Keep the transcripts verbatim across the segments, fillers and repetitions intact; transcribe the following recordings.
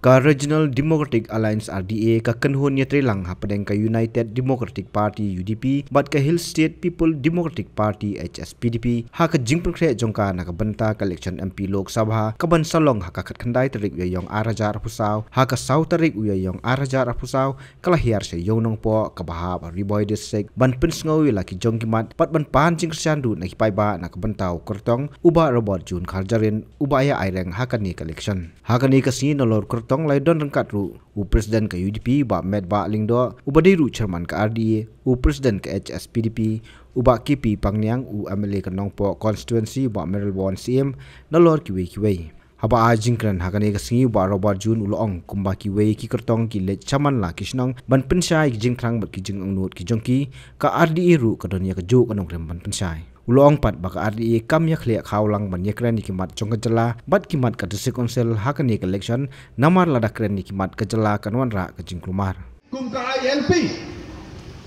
Ka Regional Democratic Alliance R D A ka kynhun ïatreilang hapdeng ka United Democratic Party U D P bad ka Hill State People Democratic Party H S P D P ha ka jingpynkhreh jong ka na ka bynta ka election M P Lok Sabha kaban sa long ha ka khatkhyndai tarik u Ïaïong ar hajar arphew saw ha ka saw tarik u Ïaïong ar hajar arphew saw, ka la hiar sha Ïew Nongpoh kaba hap ha Ri Bhoi District ban pynsngew ïa la ki jong ki mat bad ban pan jingkyrshan ruh na ki paidbah na ka bynta u kyrtong u Bah Robert June Kharjahrin uba ïa aireng ha kane ka election. Ha kane ka sngi nalor kyrtong la ïadon ryngkat ruh u President ka U D P Bah Metbah Lyngdoh uba dei ruh Chairman ka R D A, u President ka H S P D P u Bah K P Pangniang, u M L A ka Nongpoh Constituency Bah Mayralborn Syiem, nalor kiwei kiwei. Haba ai jingkren ha kane ka sngi u Bah Robert June u la ong kumba kiwei ki kyrtong ki leit shaman la ki shnong ban pynshai ki jingthrang bad ki jingangnud ki jong ki, ka R D A ruh ka don ïa kajuh ka nongrim ban pynshai. U la ong pat ba ka R D A kam ïa khleh khaw lang ban ïakren ïa ki mat jong ka jylla bad ki mat ka District Council ha kane ka election, namar lada kren ïa ki mat ka jylla kan wanrah ka jingkulmar. Kum ka I L P,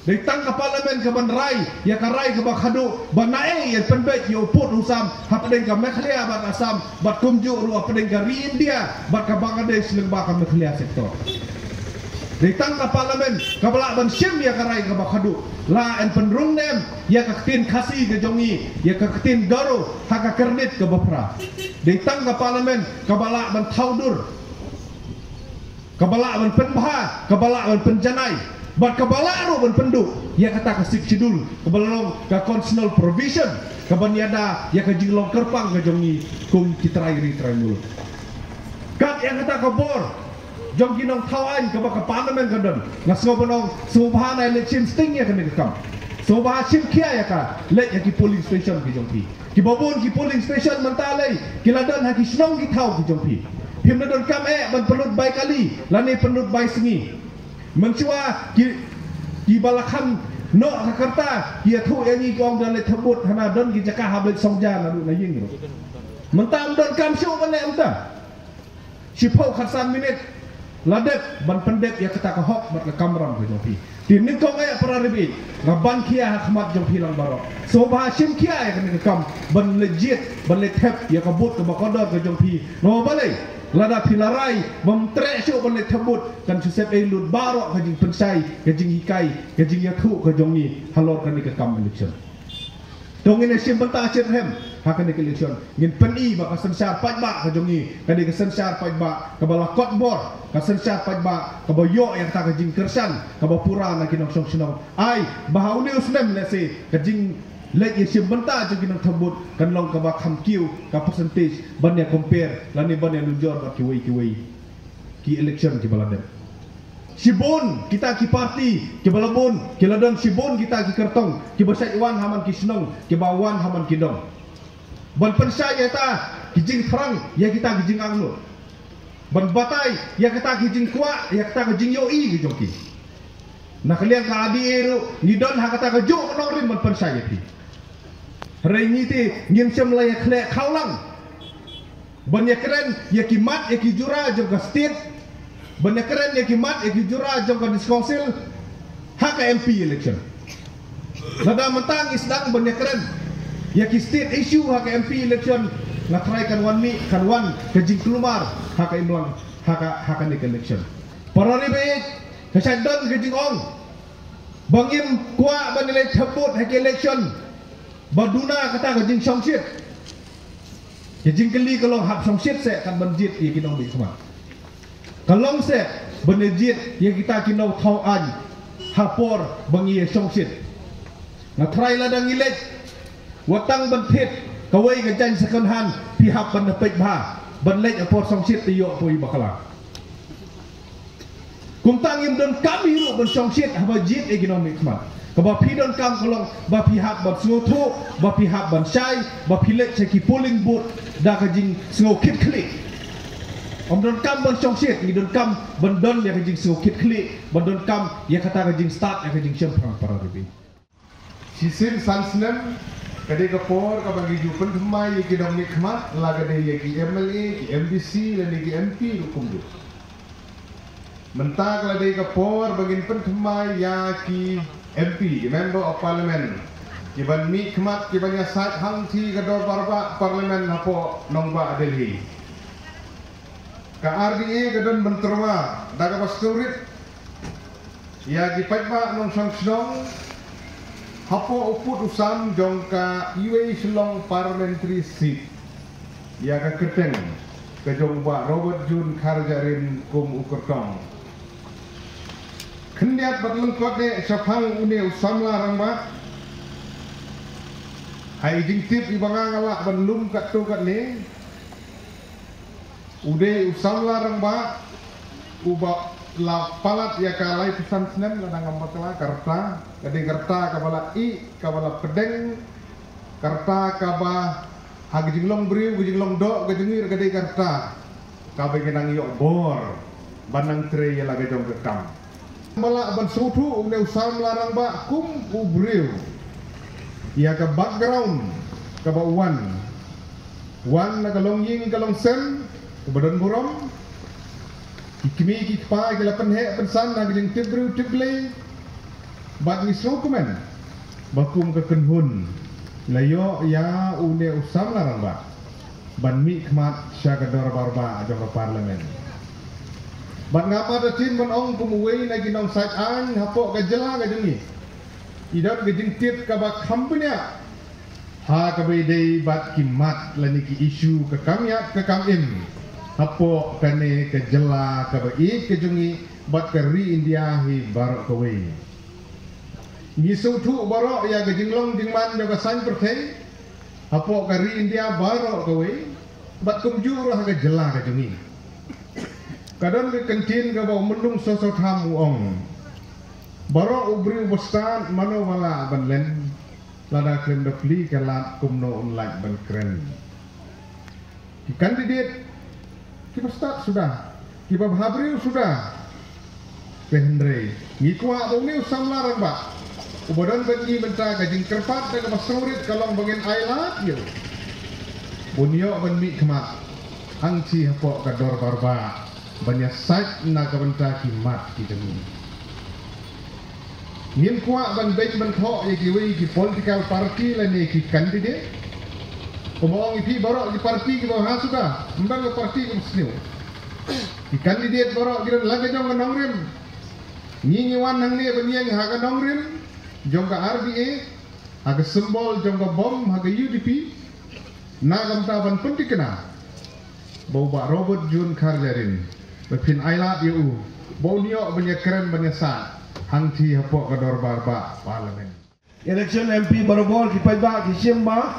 dei tang ka Parliament kaban rai ïa ka rai kaba khadduh ba naei ïa pynbeit ïa u pud u sam hapdeng ka Meghalaya bad Assam bad kumjuh ruh hapdeng ka ri India bad ka Bangladesh lyngba ka Meghalaya Sector. Dei tang ka Parliament kaba lah ban shim ïa ka rai kaba khadduh, lah ban pynrung ne em ïa ka ktien Khasi ka jong ngi, ïa ka ktien Garo ha ka kyrnit kaba phra. Dei tang ka Parliament kaba lah ban thaw dur, kaba lah ban pynbha, kaba lah ban pynjanai bad kaba lah ruh ban pynduh ïa kata ka Sixth Schedule kaba long ka constitutional provision kaban ïada ïa ka jinglong kyrpang ka jong ngi kum ki trai ri trai muluk. Kat ïa kata ka bor jong ki nongthaw aiñ kaba ka Parliament ka don, nga sngew ban ong sngewbha nai leit shim sting ïa kane ka kam. Sngewbha shim khia ïa ka, leit ïa ki polling station ki jong phi. Kiba bun ki polling station mynta lei ki la don ha ki shnong ki thaw ki jong phi. Phim la donkam eh ban pynlut bai kali lane pynlut bai sngi. Mynshuwa ki, kiba la kham noh ka rta ki ïathuh ïa ngi ki ong da leit thep vote hana don ki jaka hap leit song ja naduh na ïing ruh. Mynta ym donkam shuh ban leh mynta. Shiphew khatsan minit la dep ban pyndep ïa kata ka hok bad ka kamram ka jong phi. Te nyngkong eh para ri baieit, nga ban khia ha khmat jong phi lang baroh. Sngewbha shim khia ïa kane ka kam ban leit jied, ban leit thep ïa ka vote kaba kordor ka jong phi. Namar balei? Lada phi la rai bym treh shuh ban leit thep vote, kan shu sep ei lut baroh ka jingpynshai, ka jinghikai, ka jingïathuh ka jong ngi halor kane ka kam election. To ngin ïa shim bynta shitrhem ha kane ka election. Ngin pyni ba ka synshar paidbah ka jong ngi ka dei ka synshar paidbah kaba la kot bor, ka synshar paidbah kaba ïoh ïa kata ka jingkyrshan kaba pura na ki nongshong shnong. Ai ba ha une u snem lehse ka jingleit ïa shim bynta jong ki nongthep vote kan long kaba kham kiew ka percentage ban ïa compare lane ban ïa nujor bad kiwei kiwei ki election kiba la dep. Shibun kita ki party kiba la bun, ki la don shibun kita ki kyrtong kiba shait wan ha man ki shnong, kiba wan ha man ki dong ban pynshai ïa kita ki jingthrang, ïa kita ki jingangnud, ban batai ïa kita ki jingkwah, ïa kita ki jingïohi ki jong ki. Na ka liang ka R D A ruh ngi don ha kata kajuh ka nongrim ban pynshai ïa phi. Hynrei ngi te ngim shym la ïa khleh khawlang ban ïa kren ïa ki mat ïa ki jura jong ka state, ban ïa kren ïa ki mat ïa ki jura jong ka district council ha ka M P election. Lada mynta ngi sdang ban ïa kren ïa ki state issue ha ka M P election, nga tharai kan wan mih, kan wan ka jingkulmar ha ka imlang, ha ka, ha kane ka election. Para ri baieit, ka shait don ka jingong ba ngim kwah ban ïaleit thep vote ha ka election ba duna kata ka jingshongshit. Ka jingkylli ka long hap shongshit seh kat ban jied ïa ki nongmihkhmat. Ka long seh ban ïa jied ïa kita ki nongthaw aiñ ha por ba ngi ïa shongshit. Nga tharai lada ngi leit wat tang ban thied kawei ka jaiñ second hand, phi hap ban da peit bha ban leit ha por shongshit te ïoh poi bakla. Kumta ngim donkam hi ruh ban shongshit haba jied ïa ki nongmihkhmat. Kaba phi donkam ka long ba phi hap ban sngewthuh, ba phi hap ban shai, ba phi leit sha ki polling booth da ka jingsngew kit khlieh. Ym donkam ban shongshit, ngi donkam ban don ïa ka jingsngew kit khlieh, ban donkam ïa kata ka jingstad, ïa ka jingshemphang para ri baieit. Shisien san snem ka dei ka por kaba ngi ju pynthymmai ïa ki nongmihkhmat, la ka dei ïa ki M L A, ki M D C lane ki M P ruh kumjuh. Mynta ka la dei ka por ba ngin pynthymmai ïa ki M P, ki Member of Parliament, kiban mihkhmat, kiban ïasaid hangtei ka dorbar bah Parliament hapoh nongbah Delhi. Ka R D A ka don ban tyrwa da kaba sngewrit ïa ki paidbah nongshong shnong hapoh u pud u sam jong ka Iwei Shillong Parliamentary Seat ïa ka kyrteng ka jong u Bah Robert June Kharjahrin kum u kyrtong. Khyndiat bad lyngkot eh shaphang une u samla rangbah, ha i jingtip iba nga lah ban lum katto katne, u dei u samla rangbah uba la palat ïa ka laiphew san snem, lada ngam bakla, ka rta, ka dei ka rta kaba la ih, kaba la pdeng, ka rta kaba ha ka jinglong briew, ka jinglong doh, ka jingïeit, ka dei ka rta kaba ka nang ïoh bor ban nang trei ïa la ka jong ka kam. Ba lah ban sngewthuh une u samla rangbah kum u briew ïa ka background kaba u wan. Wan na ka longïing ka longsem kaba don burom. Ki kmie ki kpa ki la pynheh pynsan ha ka jingtip briew tip Blei. Bad ngi sngewkmen ba kum ka kynhun la ïoh ïa une u samla rangbah ban mihkhmat sha ka dorbar bah jong ka Parliament. Bad nga pat da tim ban ong kum uwei na ki nongsaid aiñ hapoh ka jylla ka jong ngi, i don ka jingtip kaba kham bniah ha kaba ïadei bad ki mat lane ki issue ka kam ïap ka kam im hapoh kane ka jylla kaba ïeit ka jong ngi bad ka ri India hi baroh kawei. Ngi sngewthuh baroh ïa ka jinglong jingman jong ka saiñ pyrthei hapoh ka ri India baroh kawei bad kumjuh ruh ha ka jylla ka jong ngi. Ka don ka kyntien kaba u Myllung Soso Tham u ong, baroh u briew ba stad mano ba lah ban len, lada khlem da plie ka lad kumno un lah ban kren. Ki candidate kiba stad suda, kiba bhabriew suda. Te hynrei ngi kwah ba une u samla rangbah uba don bad ngi mynta, ka jingkyrpad da kaba sngewrit ka long ba ngin ailad ïa u, ba un ïoh ban mihkhmat hangtei hapoh ka dorbar bah ban ïasaid na ka bynta ki mat ki jong ngi. Ngim kwah ban beiñ ban thoh ïa kiwei ki political party lane ki candidate. Kumba ong ïa phi, baroh ki party kiba ha suda, ym don ka party kaba sniew. Ki candidate baroh ki don la ka jong ka nongrim. Ngi ngi wan hangne ban ïeng ha ka nongrim jong ka R D A, ha ka symbol jong ka bom, ha ka U D P, na ka bynta ban pynthikna ba u Bah Robert June Kharjahrin, ba phin ailad ïa u ba un ïoh ban ïakren ban ïasaid hangtei hapoh ka dorbar bah Parliament. Election M P barabor ki paidbah ki shim ba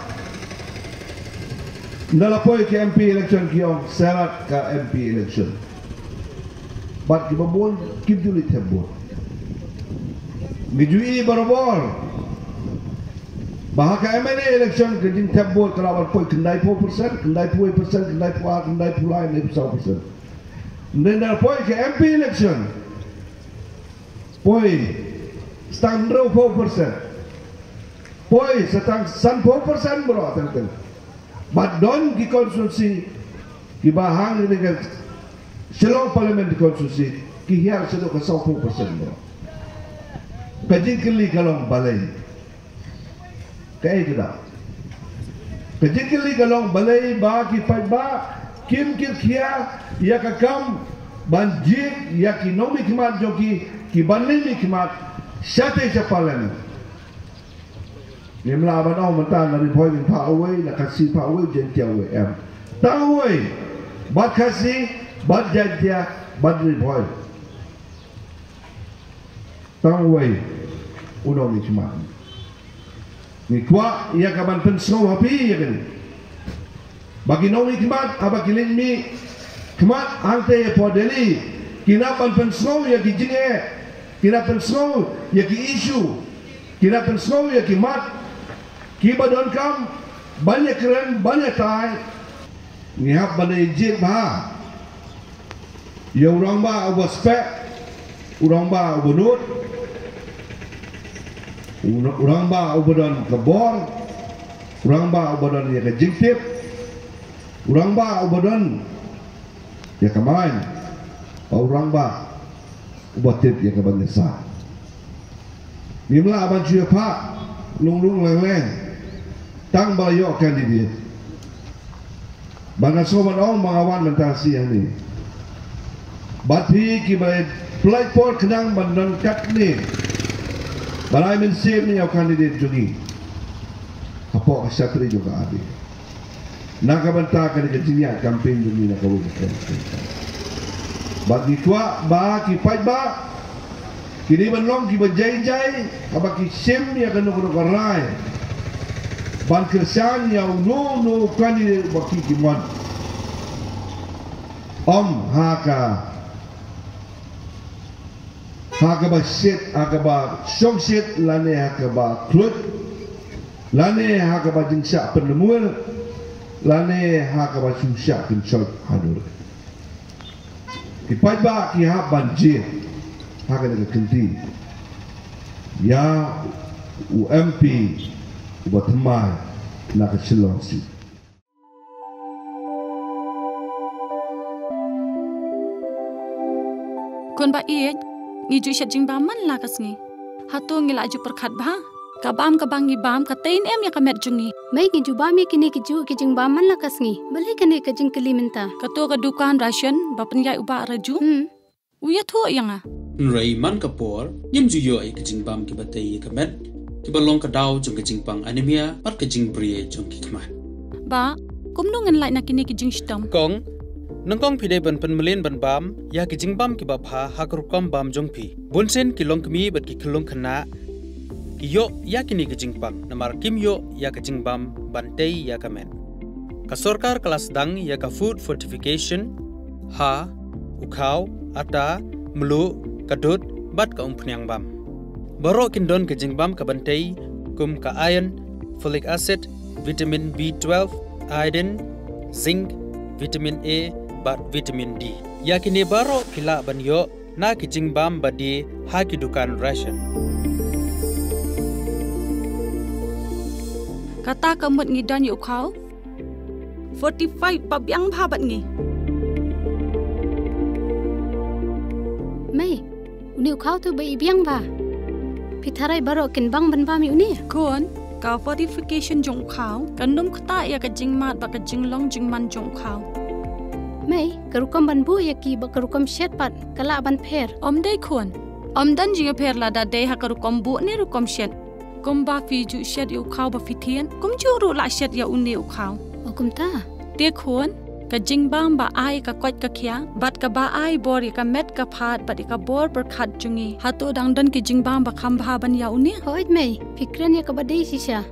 ynda la poi ka M P election ki ong syarat ka M P election. Bad kiba bun kim ju leit thep vote. Ngi ju i barabor ba ha ka M L A election ka jingthep vote ka la wan poi khyndai phew percent, khyndai phew percent, khyndai phew ar, khyndai phew lai, khyndai phew saw percent. Ynda la poi ka M P election, poi sa tang hynriew phew percent. Poi sa tang san phew percent baroh teng teng. Bad don ki constituency kiba hangne ka Shillong Parliamentary Constituency ki hiar shaduh ka saw phew percent baroh. Ka jingkylli ka long balei? Kaei kata? Ka jingkylli ka long balei ba ki paidbah kim kit khia ïa ka kam ban jied ïa ki nongmihkhmat jong ki, ki ban mihkhmat shatei sha Parliament. Ngim lah ban ong mynta na Ri Bhoi ngin phah uwei, na Khasi phah uwei, Jaiñtia uwei, em. Tang uwei, bad Khasi, bad Jaiñtia, bad Ri Bhoi. Tang uwei u nongmihkhmat. Ngi kwah ïa ka ban pynsngew ha phi ïa kane. Ba ki nongmihkhmat haba ki leit mihkhmat hangtei hapoh Delhi, ki nang ban pynsngew ïa ki jingeh, ki nang pynsngew ïa ki issue, ki nang pynsngew ïa ki mat kiba donkam ban ïakren, ban ïatai. Ngi hap ban ïa jied bha ïa u rangbah uba speh, u rangbah uba nud, u, u rangbah uba don ka bor, u rangbah uba don ïa ka jingtip, u rangbah uba don ïa ka main, u rangbah uba tip ïa ka ban ïasaid. Ngim lah ban shu ïa phah lung lung leng leng tang ba ïoh candidate. Ba nga sngewbha ban ong ba nga wan mynta shi hangne. Bad phi kiba pynlait por khnang ban don katne, ban ai mynsiem ïa u candidate jong ngi hapoh ka shatri jong ka A D. Na ka bynta kane ka jingïaid campaign jong ngi na kawei ka shnong. Bad ngi kwah ba ki paidbah ki dei ban long kiba jai jai haba ki shim ïa kano kano ka rai ban kyrshan ïa uno uno u candidate uba ki ki mon. Ym ha ka, ha kaba shit, ha kaba shongshit, lane ha kaba khluit, lane ha kaba jingshah pynlyngngoh, lane ha kaba shu shah kynshoit haduh. Ki paidbah ki hap ban jied ha kane ka kynti ïa u M P uba thymmai na ka Shillong seat. Khun ba ïeit, ngi ju shet jingbam man la ka sngi. Hato ngi la ju pyrkhat bha? Ka bam kaba ngi bam ka tei ne em ïa ka met jong ngi. Mei, ngi ju bam ïa kine ki ju ki jingbam man la ka sngi. Balei kane ka jingkylli mynta? Kato ka dukan ration ba pynïaid u Bah Raju. Hmm. U ïathuh ïa nga. Hynrei man ka por ngim ju ïoh ïa ka jingbam kiba tei ïa ka met, kiba long ka daw jong ka jingpang anemia bad ka jingbri jong ki khmat. Bah, kumno ngan lait na kine ki jingshitom? Kong, nyngkong phi dei ban pynmlien ban bam ïa ki jingbam kiba bha ha ka rukom bam jong phi. Bunsien ki longkmie bad ki khyllung khynnah ki ïoh ïa kine ki jingpang namar kim ïoh ïa ka jingbam ban tei ïa ka met. Ka sorkar ka la sdang ïa ka food fortification ha u khaw, ata, mluh, ka dud bad ka umphniang bam. Baroh kin don ka jingbam kaban tei kum ka iron, folic acid, vitamin B twelve, iodine, zinc, vitamin A bad vitamin D. Ïa kine baroh phi lah ban ïoh na ki jingbam ba die ha ki dukan ration. Kata ka mut ngi don ïa u khaw fortified ba biang bha bad ngi. Mei, une u khaw tu ba i biang bha. Phi tharai baroh kin bang ban bam ïa une? Khun, ka fortification jong u khaw kan ym ktah ïa ka jingmad bad ka jinglong jingman jong u khaw. Mei, ka rukom ban buh ïa ki bad ka rukom shet pat ka lah ban pher? Ym dei khun. Ym don jingïapher lada dei ha ka rukom buh ne rukom shet. Kumba phi ju shet ïa u khaw ba phi thied, kumjuh ruh lah shet ïa une u khaw. O kumta? Te khun, ka jingbam ba ai ka koit ka khiah bad kaba ai bor ïa ka met ka phad bad ïa ka bor pyrkhat jong ngi, hato dang don ki jingbam ba kham bha ban ïa une? Hooid mei, phi kren ïa kaba dei shisha.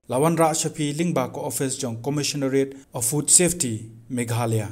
La wanrah sha phi lyngba ka ophis jong Commissionerate of Food Safety, Meghalaya.